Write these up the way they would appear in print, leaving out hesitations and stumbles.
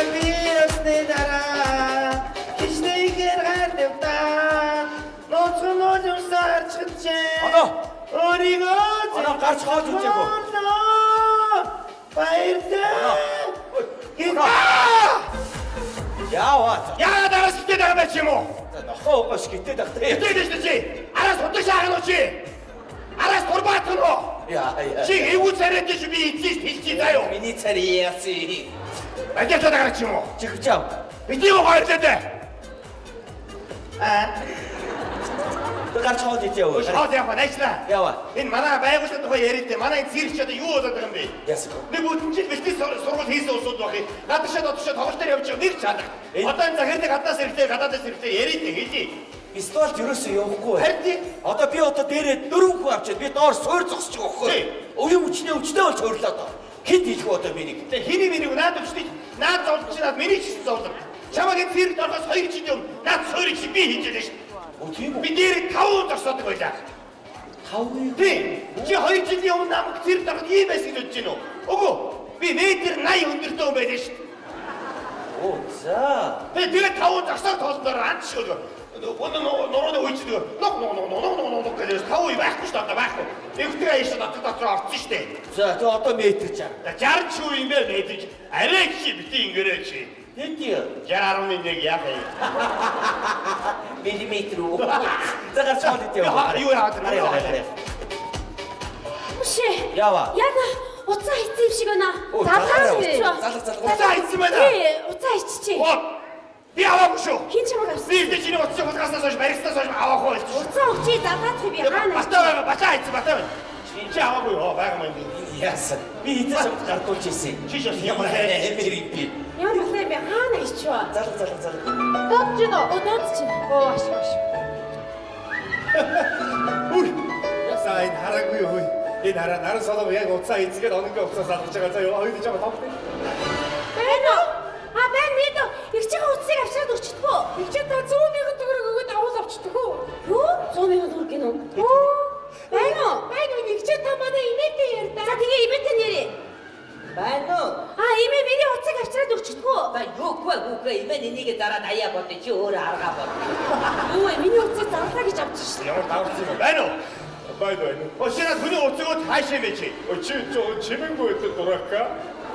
Чамайг би өсний дараа хичнэгээр гардавтаа ноцхон нулимсаа харчихжээ. Оноо. Өөрийгөө Оноо гарч хоол үзээгүй. Баяртай. Яава. Яагаад араас гитээд байгаа юм чи юм уу? Нохоо угаас гитээд байх тий. Гитээд шүү чи. Араас худагш хаах нь чи. Араас турбаатах нь уу? Яа яа. Чи эвгүй царайтай чи би эцээс хэлчихье заа юу? Миний царай яасан. Багтаад байгаа чи юм уу? Чи хүч ав. Бидний гоёлоо дээ. Аа. Гарч хоол идэ яв. Хоол явах найчлаа. Яава. Энэ манай байгууллагын тухай яриад дээ. Манай энэ цирк ч одоо юу болоод байгаа юм бэ? Яасан. Нэг бүтэн жил бэлтгэл сургууль хийсэн улсууд байх юм. Гадагшаа дотгошоо тоглолтоор явж байгаа нэг чанар. Одоо энэ захирлыг гаднаас ирэхлээр гадаадаас ирэхлээр яриад дээ хэлье. Пистолт ерөөсөө явахгүй. Харин тий. Одоо би одоо дээрээ дөрвөн хүн авчиад би доор суур зогсож байгаа байхгүй. Тий. Өвийн хүчнээ өвчтэй болж хуурлаа доо. Хэд хэлэх вэ одоо миний? Тэгээ хиний миний наад өвчтэй наад зовлон чи наад миний ч гэсэн зовлон. Чамаг энэ циркт орохоос 2 жилийн өмнө наад суурийг чи би хийж байлаа шүү. Оо тийм үү? Би дээр 5 зогсоодог байлаа. 5 Тий. Чи 2 жилийн өмнө намайг циркт ороход ийм байсан гэж бодож байна уу? Үгүй. Би метр 80 өндөртэй хүн байлаа шүү. Оо за. Тэгээ 5 зогсоог тоолдоор анд шиг өнөө нурууны үеч нэг ног ног ног ног ног ног гэж 5 байхгүй шүү дээ одоо байхгүй. Эвтэг аяш дотор дотор орсон шүү дээ. За тэгээ одоо метр 60. За 60 ч юу юм бэ метр арай чи бити ингэрээ чи. Хэд юм? 60.1 яах юм? Миллиметр үү? За гарч хоол идэ яв. Юу яагаад вэ? Үшээ. Яава. Яна уцаа хийсэн юм шиг байна. Залгаа. Залгаа. Залгаа. Уцаа хийсэн байна. Тий, уцаа хийчихье. Би аваагүй шүү. Хин чамайг авсан? Би ихтэй чиний утсыг хулгааснаас хойш баригснаас хойш аваагүй болж шүү. Уцаа өгчий залгаадах юм би хаана? Батаа байгаа, батаа хийсэн, батаа байна. Чи аваагүй юу? Байгаа юм би. Яасан. Би хэзээ чамд гардуулж ирсэн. Чи ч бас ямар хэмээр юм би. Ямар болох юм бэ? Хаана хийчихв? Залга залга залга. Дуудаж гин үү? Оо дуудаж гин. Оо аш аш. Үгүй. Ясаа энэ хараагүй юу? Энэ хараа наран солоо яг уцаа эзгээд ононгийн уцаас алгаж байгаа. За юу хоёр жоо томтой. Байна уу? А байна мэд их чихээ утсыг авчираад өгчдөг үү? Их чи та 100 мянган төгрөг өгөөд авал авчдаг үү? Юу? 100 мянган төгрөг гинөө? Байна уу? Байна уу? Их чи та манай имээтэй ярьдаа. За тэгээ имээтэй нэрээ. Байна уу? А имээ миний утсыг авчираад өгчдөг үү? За юугүй үгүй имээ энийг дараа 80 бод чи өөрөө аргаа бод. Юу вэ? Миний утсыг зарлаа гэж авчих шээ. Ямар даварцсан юм бэ? Байна уу? Байна байна. Ошинаа хүний утсыг хаашаа юм бэ чи? Чи чимэнгүй байдаг дурака.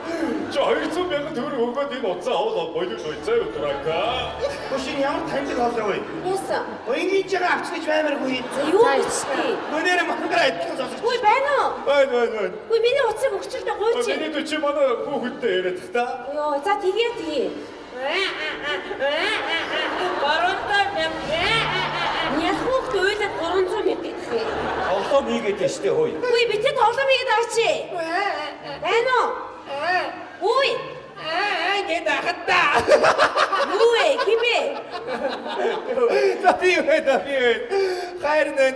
Чи 200 мянган төгрөг өгөөд энэ утсаа авал болов уу заа юу дурака. Хөшин ямар таньдаг хоолой вэ? Яасан? Энгийн жигээ авчиж баймаргүй. За юу гэжтэй? Гүнээр мангар адилхан сонсогч. Үгүй байна уу? Байна байна байна. Үгүй миний утсыг өгчөлтөө гуйч. Миний чи манай хүүхэдтэй яриад та. Йоо за тэгээ тэгээ. 300 мянга. Нялх хүүхд уйлаад 300 мянга гэдэг юм. Тоглоом хийгээд байна штэ хөөе. Үгүй би тэ тоглоом хийгээд байгаа чи. Байна уу? Үгүй. Аа гээд ахад та. Юу вэ? Хин бэ? За би вэ, би вэ. Хайр нэ.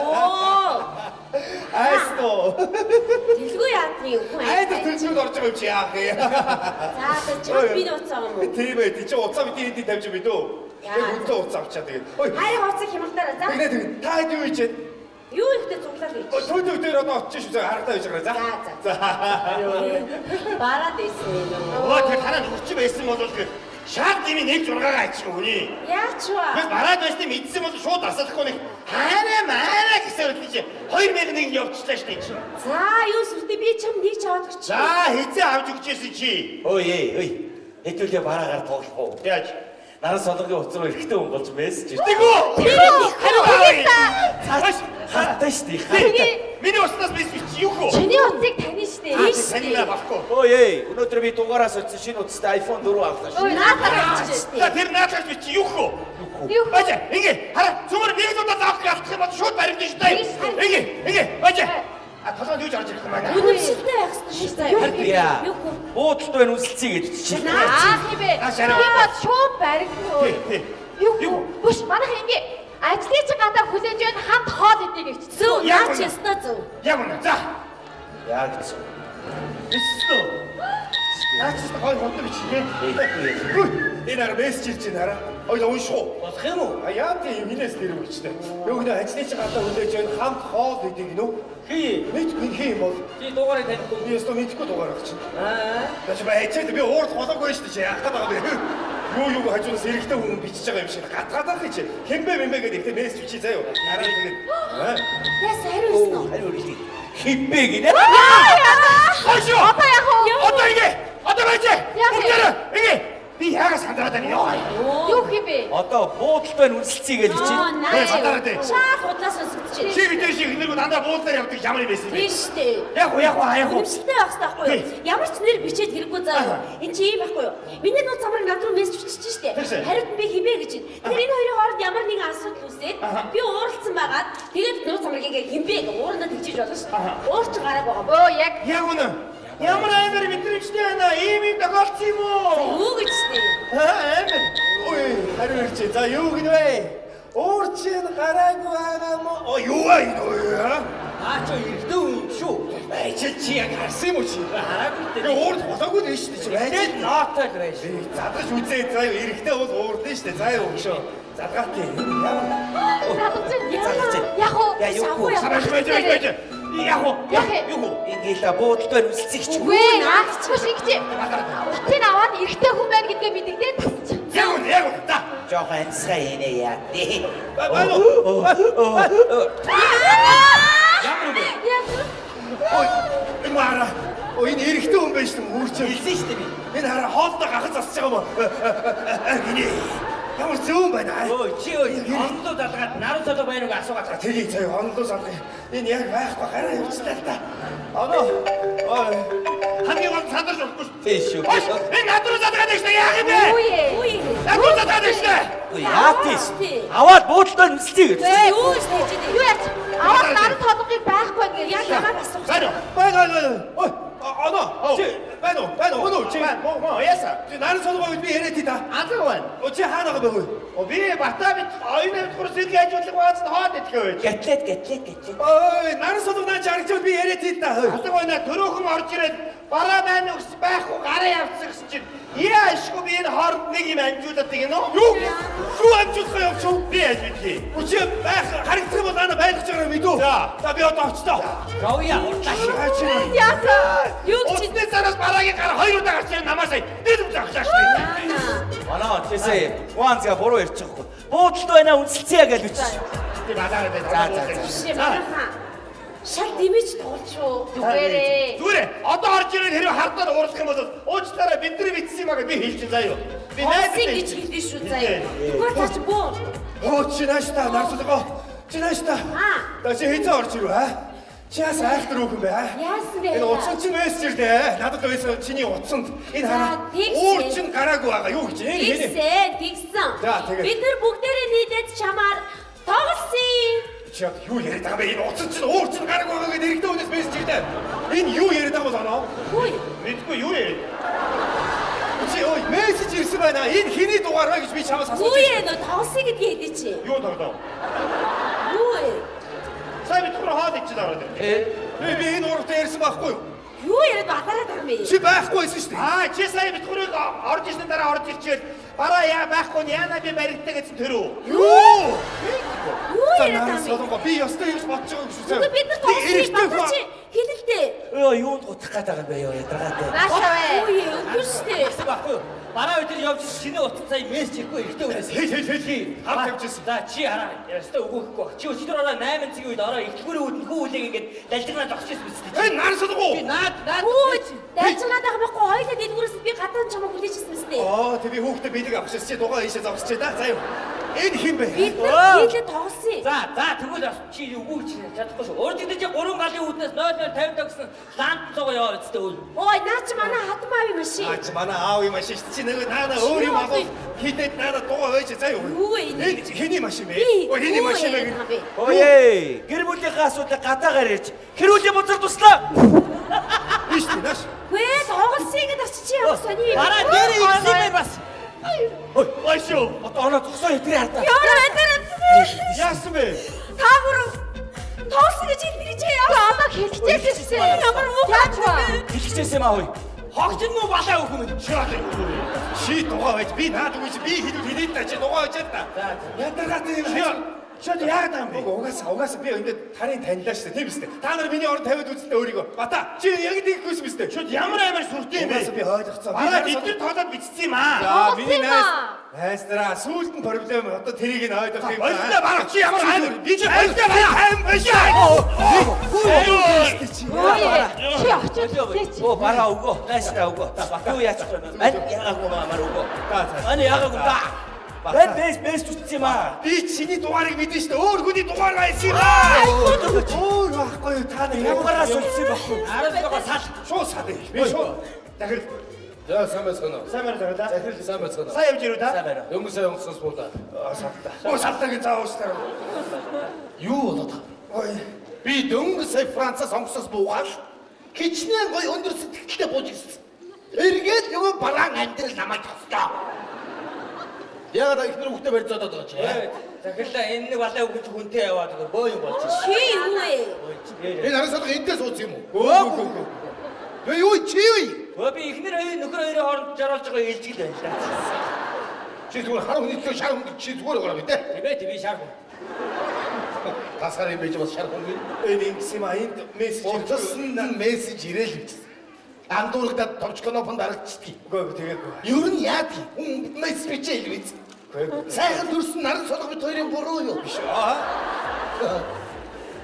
Оо. Айсто. Дэлгүү яадны юм хүн. Айд төлөвлөд орж байгаа юм чи яах юм? За за чам би утсаа юм уу? Тийм ээ, чи утсаа бидний энд тавьж мэдөө. Яг үнтэй утсаа авчаа тэгээд. Ой. Хайр утсыг хямгатаараа за. Тэгээд тэгээд та хэд юу хийчээд? Юу ихтэй цуглаад гэж. Төө дээр одоо очиж шүү. Харагдаа байж байгаа. За. За. Бараад байсан юм уу? Өө тэр танаа нөхөрч байсан бол тэр шал дими нэг 6-гаа ачих үний. Яач вэ? Би бараад байсныг мэдсэн бол шууд асаалахгүй нэг хаараа маараа гэсэн үл чи 2001 явчихлаа шүү дээ чи. За юу сүртэй би чам нэг ч аваад өгч. За хизээ авч өгчээсэн чи. Ой эй ой. Хэдүүлээ бараагаар тоглох уу? Яаж? Наран солонгийн утас руу эрэгтэй хүн болж мессеж ирсэн. Тэгүү. Харин хаттай шүү дээ. Хаттай. Миний утаснаас мессеж чи юу хөө? Чиний утсыг тань шүү дээ. Танина болохгүй. Ой эй, өнөөдөр би дугаараас очсон шинэ утастай iPhone 4 авлаа шүү. Ой наатаа авчих шүү За дээ. тэр наатаач би чи юу хөө? Юу хөө? Бажа, ингээ хараа цөмөр нэг удаа заах алдах юм бол шууд баригдана шүү дээ. Ингээ, ингээ, бажа. А толгойд юу ч орж ирэх юм байна. Үнэмшилтэй байх хэрэгтэй шүү дээ. Яа. Юу хөө? Буудалд байна үнсэлцээ гэж чи. Наах юм бэ? Нааш арай. Би бол шууд баригдана. Тий, тий. Юу хөө? Бүш манайх ингээ ажлын чи гадаа хүлээж байна хамт хоол идэх гэж. Зөв Яг наач үнэ. ёстой зөв. Яг үнэ. За. Яг зөв. Бичсэн үү? Наач ёстой гой хурдан бичих тий. Энэ ар мессеж ирж байна хараа. Хоёлаа унших уу? Болох юм уу? А яа тийм хинээс нэр өгчтэй. Юу гэнэ ажлын чи гадаа хүлээж байна хамт хоол идэг гинөө. Хий. Мэдгүй хий юм бол. Чи дугаарыг танихгүй. Би өстө мэдхгүй дугаар байх чинь. Аа. Та чи ажил би уурд холоогүй шүү дээ. Яах гээд байгаа юм бэ? Юу хажуунаас эрэгтэй хүн бичиж байгаа юм шиг гатгаадах чи. Хэмбэ мэмбэ гэдэг ихтэй мессеж бичиж заяа. Нараа тэгээд. Яс хариу ирсэн үү? Хариу ирлээ. Химбэ гинэ. Хойш юу? Одоо яах вэ? Одоо ингэ. Одоо байж. Бүгдээрээ ингэ. Би яагаас хандраад байна ёо. Юу хийм бэ? Одоо буудалд байна үнсэлцээ гэж чи. Бадараад ээ. Шаал худлаас сонсогдож Чи бид шиг хинэргүй дандаа буудлаар явдаг ямар юм байсан бэ? Тийм шүү дээ. Яг уу яг уу яг уу. Үнэмшилтэй байх хэрэгтэй байхгүй юу? Ямар ч нэр бичээд хэрэггүй заа. Энд чи ийм байхгүй юу? Миний нууц самрыг над руу мессеж бичиж штэ. Хариуд нь би химээ гэж байна. Тэгэхээр энэ хоёрын хооронд ямар нэгэн асуудал үүсээд би ууралцсан байгаад тэгээд нууц самрыг ингээ химбэ гэх уурандаа тэгжиж болно шүү. Уур чи гарааг байгаа. Өө яг. Яг үнэ. Ямар амар мэдрэмжтэй байна. Ийм юм тохиолдсон юм уу? Юу гэж штэ. Амар. Ой, хариу ирчээ. За юу гэнэ вэ? Уур чинь гараагүй байгаа мó? Оо юу аа энэ вэ? Аа чи эрэгтэй хүн юм шүү. Ажил чи яг харсан юм уу чи? Хараагүй дээ. Би уурд болоогүй л шүү дээ чи. Ажил ноотой л байж. Задгаж үзээ заа юу эрэгтэй бол уурдна шүү дээ. Заа юу өгшөө. Задгаатай. Ямар Задгаж. Яг уу. Я юу хөө. Байж байж байж. Яг уу. Юу хөө. Ингээл буудалд байна үнсэлцээ чи. Үгүй наад чи ингэж. Утыг аваад эрэгтэй хүн байна гэдгээ мэдэгдээд тасчих. Яг уу яг уу. За. Жохон амьсгаа хийнэ яа. Байна уу? Ямар юм бэ? Ой, энэ мара. Ой, энэ эрэгтэй хүн байж юм үүрч. Хэлсэн шүү дээ би. Энэ хараа хоолтой гахаж засаж байгаа юм уу? Гинэ. Ямар зөөн байна аа. Өө чи өө онлоо залгаад наран солоо байна уу гэж асуугаад. Тэрийг заяа онлоо залгая. Энэ яг байхгүй гараа явчихлаа л та. Оноо. Ой. Хамгийн гол сандарч болохгүй шүү. Тийм шүү. Энэ над руу залгаад байна шүү дээ. Яах юм бэ? Үгүй ээ. Над руу залгаад байна шүү дээ. Яа тийш. Аваад буудалд байна үнсэлцээ гэж. Юу гэж тэгж байна? Юу яач? Аваад наран солонгыг байхгүй гэж. Яг ямар асуух. Байна уу? Байна байна. Ой, оноо. Чи байна уу? Байна уу? Оноо чи. Моо моо яаса. Чи наран солонгоо үед би яриад тий та. Алга байна. О чи хаана байгаа бэ? О би бата бит оюун авдгуур сэргийн ажиглаг бааз нь хоод итгэв байж. Гэтлээд гэтлээд гэтлээд. Ой, наран солонго наа чи харагдчихвал би яриад тий та. Алга байна. Төрөөхөн орж ирээд бараа маань өгс байхгүй гараа явцсан гэсэн чинь яашгүй би энэ хооронд нэг юм амжуулаад гинөө. Юу? Юу амжуулах юм чи? Би яаж мэдхий? Үгүй байх харагдах юм бол наа байлгаж байгаа юм мэдүү? За би одоо очтоо. Говья урдлаа. Яасан? Юу гэж Утасны цаанаас бараагийн гар хоёр удаа гарч ирэн намаас нийлэмж авчлаа шүү дээ. Манай тийсээ Ванзга буруу ярьчих واخхой. Буудалд байна үнсэлцээ гэж бичиж. Би бадаараа байна. За за за. манайхан. Шал дэмэж тоглож шүү. Зүгээрээ. Зүгээр одоо орж ирээд хэрэг хардаад уурлах юм бол уучлаарай бид нар бичсэн юм аа гэж би хэлчихэ заа юу. Би Найзын гэж хэлдэ шүү заяа. Тэгвэл цаа чи буу. Оо чи нааш та наран солонгоо. Чи нааш та. Аа. Та чи хэзээ орж ирв аа? Чи яас айхтар үг юм бэ аа? Яасан бэ? Энэ утсан чинь мессеж ирлээ. Надад байсан чиний утсанд энэ хараа. Уур чинь гараагүй байгаа. Юу гэж энэ хэний? Тэгсэн, тэгсэн. Бид нар бүгдээрээ нийлээд чамаар тоглосон. Чи яг юу яриад байгаа бэ? Энэ утсан чинь уур чинь гараагүй байгаа гэдэг эрэгтэй хүнээс мессеж ирлээ. Энэ юу яриад байгаа бол оноо? Хүй. Мэдгүй юу яриад. Чи ой мессеж ирсэн байна. Энэ хэний дугаар вэ гэж би чамаас асууж Үгүй ээ нөө тоглосон гэдгийг хэлээ чи. Юу тоглоо? Юу вэ? Сая бид гурав хоол ичээд ороод ирлээ. Би энэ урагтаа ярьсан байхгүй юу? Юу яриад батараад байгаа юм бэ? Чи байхгүй байсан шүү дээ. Аа чи сая бид гурыг орж ирсэн дараа орж ирчээл бараа яа байхгүй нь яана би баригддаг гэсэн тэр үү? Юу? Юу За яриад наран байгаа юм бэ? солонгоо би ёстой юм бодож байгаа юм шүү дээ. Үгүй бид нар тоглосон батар чи хэлэлтэй. Өө юунд гутах гээд байгаа юм бэ ёо ядаргаатай. Наашаа вэ. Үгүй ээ үгүй шүү дээ. Гэсэн байхгүй юу? Бараа өдөр явж чиний утас сая мессеж ирэхгүй эрэгтэй хүнээс. Хей хей хей хей. Хав тавьчихсан. За чи хараа. Ястай өгөхгүй байх. Чи өчигдөр ороо 8 цагийн үед ороо ихтгэрийн үүдэн хүү үлээ ингээд далжигнаа зогсож ирсэн биз дээ. Энэ наран солонгоо. Би наад наад Хүү дайчнаад байгаа байхгүй хоёулаа дэлгүүрээс би гадаа чамаа хүлээжсэн биз дээ. Аа тэг би хүүхдээ бидэг авчихсан чи дугаа ийшээ зогсчихъя да. За юу. Энэ хэн бэ? Бид нар нийлээд тоглосон. За за тэгвэл бас чи үгүй чи чадахгүй шүү. Урд идэж 3 галын үүднээс 0050 гэсэн ланд руу яваа үстэй үл. Ой наа чи манай хатан аав юм шиг. Аа чи манай аав юм ашиг чи нэг наана өөр юм алуу хитэд наана дугаа байж за юу. Юу вэ энэ? Энэ хэний машин бэ? Ой хэний машин бэ? Ой гэр бүлийнхээ асуудлыг гадаагаар ярьж хэрүүлийн бузар туслаа. Ийш тий нааш. Гүй тоглосон гэдээ очиж чи ямар сони юм. Бараа дээр ирсэн юм бас. Ой Ой шүү. одоо оноо зогсоо хэтрий хардаа. Ямар байдлаар Яасан бэ? Та бүр тоглосон гэж хэлдэг чи яа. Одоо хэлчихээсэн. Ямар муу Яаж вэ? Хэлчихсэн юм аа хөөе. Хогч нь муу балаа өгөх юм. Чи одоо юу вэ? Чи дугаа байж би наад үгүй чи би хэлвэл хэлээд та чи дугаа байж та. Ядаргаатай юм. Чи одоо яагаад байгаа юм бэ? Угаасаа би ингээд тарын танилаа шүү дээ. Тийм үстэй. Та нар миний орон тавиад үзтээ өөрийгөө. Бата чи яг тийхгүй юм үстэй. Чи ямар амар сүртэй юм бэ? Угаасаа би ойлгоцсон. Бараа бид нар тоолоод бичсэн юм аа. За миний найз нараа сүүлд нь проблем одоо тэрийг нь ойлгох юм. Болтой барах чи ямар амар би чи болтой барах аим биш. Чи очиж хэлээч. Оо бараа өгөө. Найз нараа өгөө. Та бата юу яачих вэ? Мань ягаагүй маар өгөө. Мань ягаагүй та. Бэн бэс зүтсэн юм аа. Би чиний дугаарыг мэдэн шүү дээ. Өөр хүний дугаар байсан юм аа. Өөр байхгүй юу? Та нар ямараа сүлсэн байхгүй. Араас сал. Шууд сал. Би шууд. Захирал. За сайн байцгаана уу? Сайн байна захирал. Захирал сайн байцгаана уу? Сайн явж ирүү та? Сайн байна. Дөнгөж сайн онгоцоос буулаа. Салтаа. Оо салтаа гэж заавчлаа. Юу болоод байгаа? Ой. Би дөнгөж сая Францаас онгоцоос буугаад хичнээн гоё өндөр сэтгэлтэй бууж ирсэн. Эргээд нөгөө бараан амьдрал намайг тослоо. Яагаад ихнэр хүүхдээ барьж зодоод байгаа чи? Захирлаа энэ нэг балаа өгч хүнтэй яваад өгөр бөө юм болж байна. Чи юу вэ? Энэ араас алга эндээс ууц юм уу? Үгүй. Би юу чи юу? Өө би ихнэр хоёр нөхөр хоёрын хооронд жаргалж байгаа илжигэл байна л да. Чи зүгээр хар хүний төлөө шар хүн чи зүгээр байгаа юм тий? Тийм ээ би шар хүн. Тасгаар юм байж бас шар хүн гин. Энэ ингэсэн юм а энд мессеж утасанд мессеж ирээл бичсэн. Андуурагдаад товч кнопонд дарагдчихдаг. Үгүй тэгээгүй. Ер нь яадаг? Хүн мессеж бичээл биз. Сайхан төрсөн наран солго бит хоёрын буруу юу? Биш аа.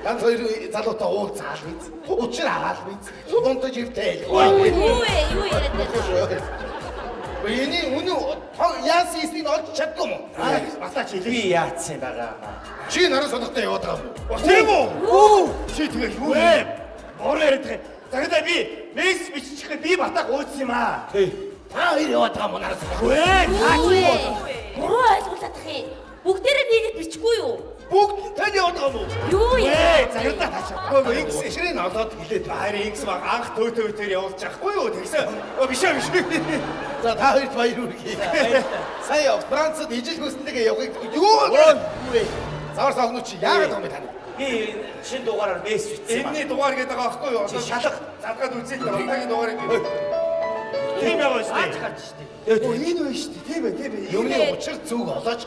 Ганц хоёр залуутай уулзаал биз. Учир агаал биз. Унтаж ивтэл. Юу вэ? Юу яриад байна? Эний үнэн яасан ийснийг олж чаддгүй юм уу? Батаа чи Би яатсан байгаа юм аа. Чи наран солготой яваад байгаа юм уу? Тийм үү? Үу. Чи тэгээ юу вэ? Буруу яриад байгаа. Захирал би мессеж бичихээ би батаг ууцсан юм аа. Тий. Та хоёр яваад байгаа юм уу наран солго? Вэ? Та Юу вэ? Буруу ойлгуулаад тах юм. Бүгдээрээ нийлээд бичихгүй юу? Бүгд нь тань яваад байгаа юм уу? Юу Вэ? яа? Захирал та чи. Үгүй ингэсэн ширээ нь олоод хэлээд харин ингэсэн баг анх төө төр явуулж байхгүй юу? Тэгсэн. Биш ээ биш. За та хоёрт баяр хүргэе. Сая Францад ижил хөөсөнтэйгээ явахыг юу вэ? Завар соогноо чи яагаад байгаа юм бэ та нар? Би шин дугаараар мессеж бичсэн юм аа. Энэний дугаар гэдэг байгаа байхгүй юу? Одоо шалга. Задгаад үзье л одоогийн дугаарыг. Тийм байгаа шүү Аач дээ. гарч штэ. Өө энэ вэ шүү дээ. Тийм ээ тийм ээ. Юмны учир зүг олооч.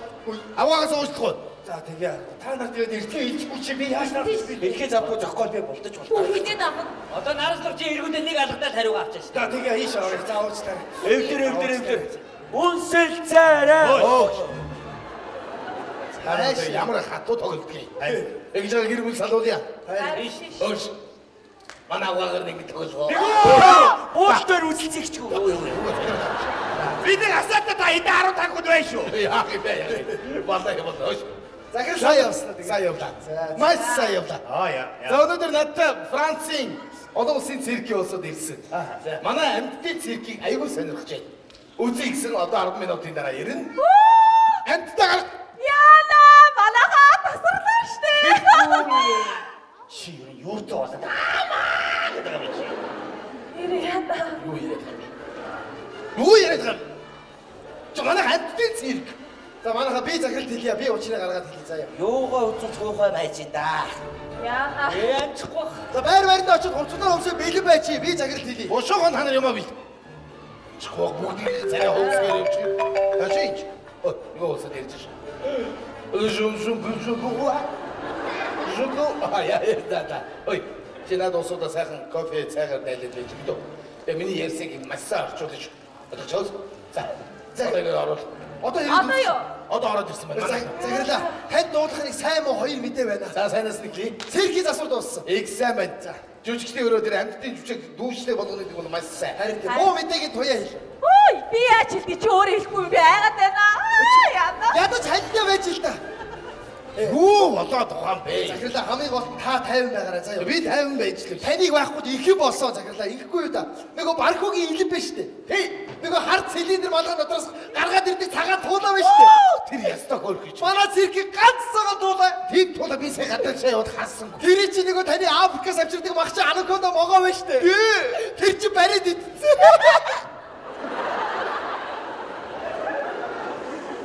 Аваагаас уучлах уу? За тэгээ. Та нар тэгээд эртний илжгүй чи би яаж нарах вэ? Эрхээ завгүй зохгүй би болдож болтой. Хүнээ давах. Одоо наранслаг чи эргүүдээ нэг алгадаад хариугаа авчаа штэ. За тэгээ ийш орё. За уучлаарай. Эвдэр. Үнсэл царай. Цааш ямар хатуу тоглолтгийг. Ингэж байгаа гэр бүл салуулъя. Өөш. Манай аваагаар нэг тоглох. Уул дээр үзэлцэгч үү? Бид нэг асаатаа та эдээ 10 таг хүн байна шүү. Яах юм бэ? Яах юм. Болоо юм болоо. Өөш. Захирал Сайн явсан. Сайн явлаа. Маш сайн явлаа. Аа яа. За өнөөдөр надтай Францын олон улсын циркийн улсууд ирсэн. Манай амьтдын циркийг аягүй сонирхож байна. Үзье гэсэн одоо 10 минутын дараа ирнэ. Амьтдаа гарах. Яна манайхаа тасарлаа штэ. Чи ер нь юутай болоод аамаа гэдэг юм чи. Нэр яна. Юу яриад байгаа юм бэ? Юу яриад байгаа юм? Чи манай амьтдын цирк. За манайха би захиралд хэлье. Би учрыг гаргаад хэлье заяа. Юугаа үзүүлж хуухай байж да. Яна. Ээ амжихгүй бах. За байр байранд очиж хувцлаар өмсөө бэлэн бай чи. Би захиралд хэлье. Бушуухан та нар юмаа бил. Чихваг бүгдийг царай хөөсгөр юм чи. Ташиж. Юу улсад ярьж шээ. Жум жум жум гуа. Жум а я да да. Ой, чи надад усудаа сайхан кофе цайгаар дайлаад байж гэдэг. Тэгээ миний ярьсыг маш сайн орчуулж шүү. Одоо чоос. За. За ингэ оруул. Одоо ирээд Одоо юу? Одоо ороод ирсэн байна. Захирлаа. Танд дуулах нэг сайн муу хоёр мэдээ байна. За сайнаас нэг хий. Циркийн засвар дууссан. Их сайн байна. За. Жүжигчдийн өрөө дээр амьтдын жүжиг дүүжлээ болгоно гэдэг бол маш сайн. Харин тийм. Муу мэдээгийн туяа хэл. Ой, би яаж хэлдэг чи өөрөө хэлэхгүй юм би айгаад байна. Яна. Ядаж халдаа байж л та. Юу болоод байгаа юм бэ? Захирлаа хамгийн гол нь та 50 байгаарай заяа. Би 50 байж л. Таныг байхгүй их юм болсон захирлаа. Ингэхгүй юу та. Нөгөө бархуугийн илэн биш үү? Тий. Нөгөө хар цилиндр малгай дотроос гаргаад ирдэг цагаан туулаа биш үү? Тэр ястаа хөөрхөж. Манай циркийн ганц цагаан туулаа. Тийм туулаа би сая гадаа шаа яваад хассангүй. Тэр чинь нөгөө таны Африкаас авчирдаг махч анаконда могоо биш үү? Тэр чинь бариад идсэн.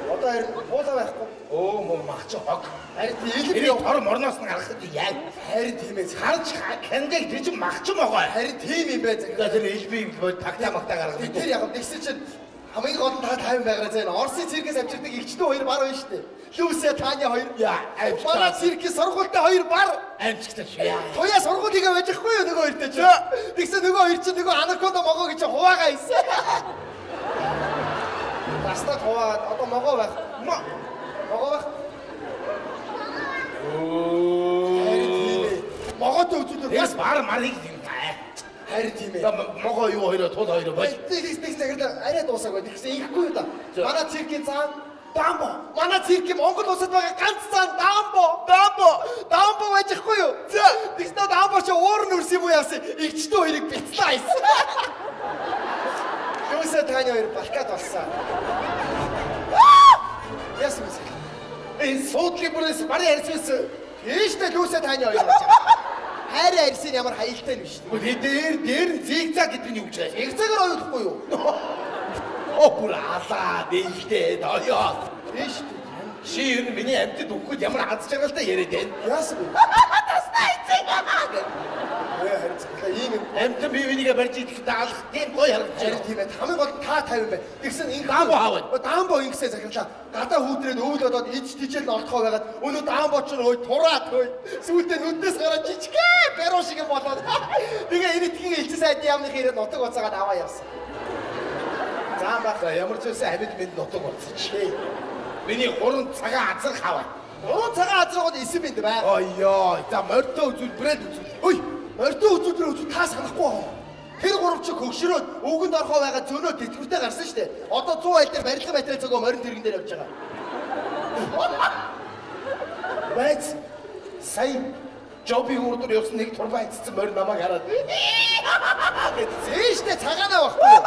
Одоо харин туулаа байхгүй. Өө мөн махч хог. Харин илэн Тэрийг тор морноос нь гаргахад яа. Харин тийм ээ. Харж хандаг тэр чинь магчин могоо. Харин тийм юм байна захирал. Тэр элби тагтаа магтаа гаргах. Тэр яг тэгсэн чинь хамгийн гол нь та 50 байгаараа зэн. Оросын циркээс авчирдаг эгчдэн хоёр бар байна шүү дээ. Люся Таня хоёр. Манай циркийн сургуультай хоёр бар. Амжигтай шүү. Туяа сургуулигаа байж ахгүй юу нөгөө хоёртой чи. Тэгсэн нөгөө хоёр чинь нөгөө анаконда могоо гэж хуваагаа хийсэн. Таслаад хуваагаад одоо могоо байх. Могоо байх. Могоотой үзүүлэр бас бар марыг юм да. Харин тийм ээ. Могоо юу хоёроо тул хоёроо бол. Тэгс захирлаа арай дуусаагүй. Тэгсэн ингэхгүй юу да. Манай циркийн заан Дамбо. Манай циркийн Монгол улсад байгаа ганц заан Дамбо. Дамбо. Дамбо байж ахгүй юу? Тэгснэ Дамбо чи уур нь үрсэн юм уу яасан? Игчдэн хоёрыг бяцлаа хийсэн. Юусаа таны хоёр балкад болсон. Яасан бэ? Энэ суудлын бүрээс барын арьс байсан. Тийштэй Люся таны хоёр болж байгаа. Хайрын арьсыг ямар хаялтай юм биш. Гэхдээ дээр нь зигзаг гэдэг нь юу гэж байна? Зигзагаар оюулахгүй юу? Оо бүр алаа нээлттэй тоёо. Тийш дээ. Чи ер нь миний амьтад өгөхөд ямар аз жаргалтай яриад байна? Яасан бэ? Таснаа эцэг. Харин захирлаа ийм юм. Амьтан бие бинийгээ барьж идэх даалах тийм гоё харагдаж байна. Тийм ээ. Хамгийн гол та 50 байна. Тэгсэн ингэ Дамбо хаваа. Дамбо ингэсээ захирлаа. Гадаа хүүтрээд өвөл бодоод иж тижэл нь олдохоо байгаад өнөө Дамбо ч хөөе тураад хөөе. Сүүлдээ нүднээс гараад жижигхэн баруун шиг юм болоод. Тэгээ энэ тгийн элчин сайдны яамных ирээд нутаг буцаагаад аваа явсан. Зам бах ямар ч байсан амьд минь нутаг буцаж. Миний 3 цагаан азрах хаваа. 3 цагаан азрах бол эсэм бинд бай. Ой ёо. За морьтой үзүүлбэрээ үзүүл. Ой, морьтой үзүүлбэрээ үзүүл та санахгүй аа. Тэр гурав чи хөгшрөөд өвгөнд орхоо байгаа зөнөө тэтгэвртэй гарсан шүү дээ. Одоо 100 айл дээр барилга материал зөгөө морин тэрэгэн дээр явж байгаа. Байц. Сая жобын урдуур явсан нэг турбаа эцсэн морь намайг хараад. Зэн штэ цагаанаа байхгүй юу?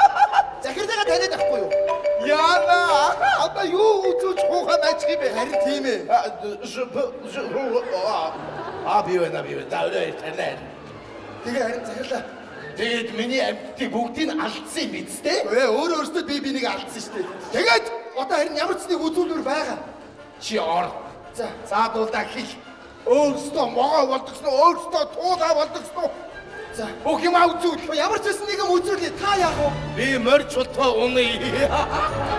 Захирлаагаа таниад байхгүй юу? Яана одоо юу үзүүлж хуухаа байж юм бэ? Харин тийм ээ. А би байна би. За өрөө танай. Тэгээ харин захирлаа. Тэгээд миний амьтдыг бүгдийг нь алдсан юм биз дээ? Ээ өөр өөртөө би бинийг алдсан шүү дээ. Тэгээд одоо харин ямар ч нэг үзүүлвэр байгаа. Чи ор. За заадуулдаа хэл. Өөрсдөө могоо болдгосно, өөрсдөө туулаа болдгосно. За бүх юм үзүүл. Ямар ч байсан нэг юм үзүүлье. Та яах вэ? Би морь чултаа унаа.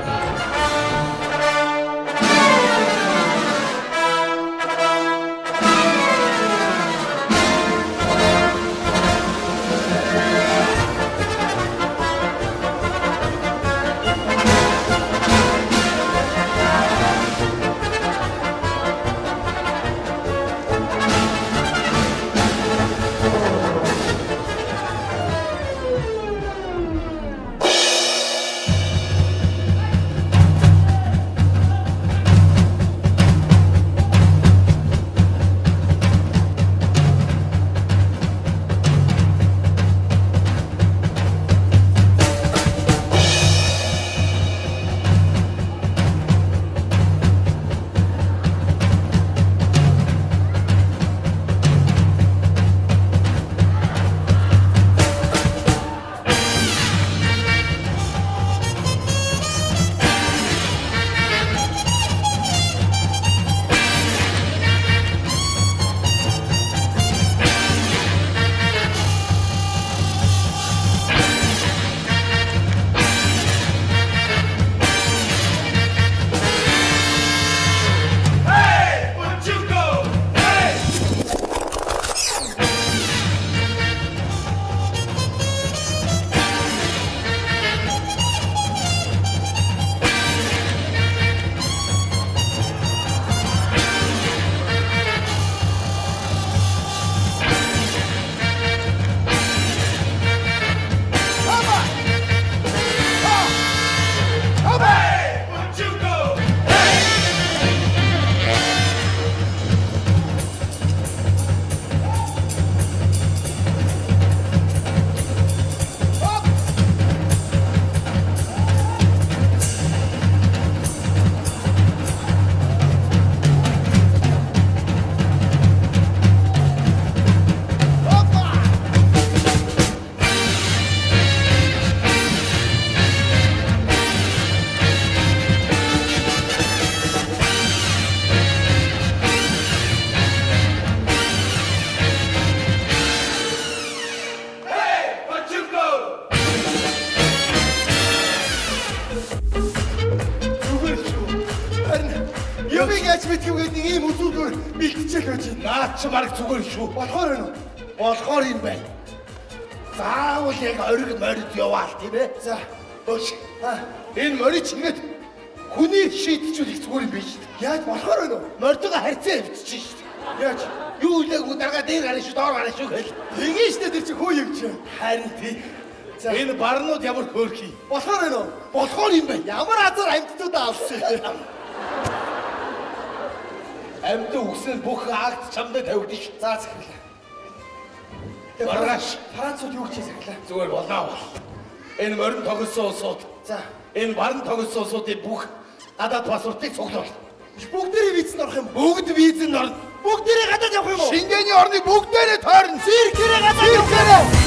Юмыг яаж мэдэх вэ гэдэг нэг ийм үзүүлбэр бэлтжээл байж байна. Наад чи баг зүгээр шүү. Болохоор байна уу? Болохоор юм байна. Заавал яг ориг морид яваал тийм ээ. За. Бөөш. Энэ морийг чингээд хүний шийдчихвэл их зүгээр юм биш үү? Яаж болохоор байна уу? Морьтойгоо харьцаа эвдчихэж шүү дээ. Яаж? Юу үлээгүй даргаа дээр гарна шүү, доор гарна шүү гэл. Тэгээ штэ тэр чи хөө юм чи. Харин тий. Энэ барнууд ямар хөөрхий. Болохоор байна уу? Болохоор юм байна. Ямар азар амьтдуудаа авсан юм. Амьд үгсэн бүх акт чамдаа тавигдана шүү. За захирлаа. Маргааш Францууд юу гэж захирлаа? Зүгээр болоо бол. Энэ морин тогсон улсууд. За. Энэ баран тогсон улсуудын бүх гадаад паспортыг цуглуул. Бүгдээрээ визэнд орох юм. Бүгд визэнд орно. Бүгдээрээ гадаад явах юм уу? Шингэний орныг бүгдээрээ тойрно. Циркээрээ гадаад явах юм.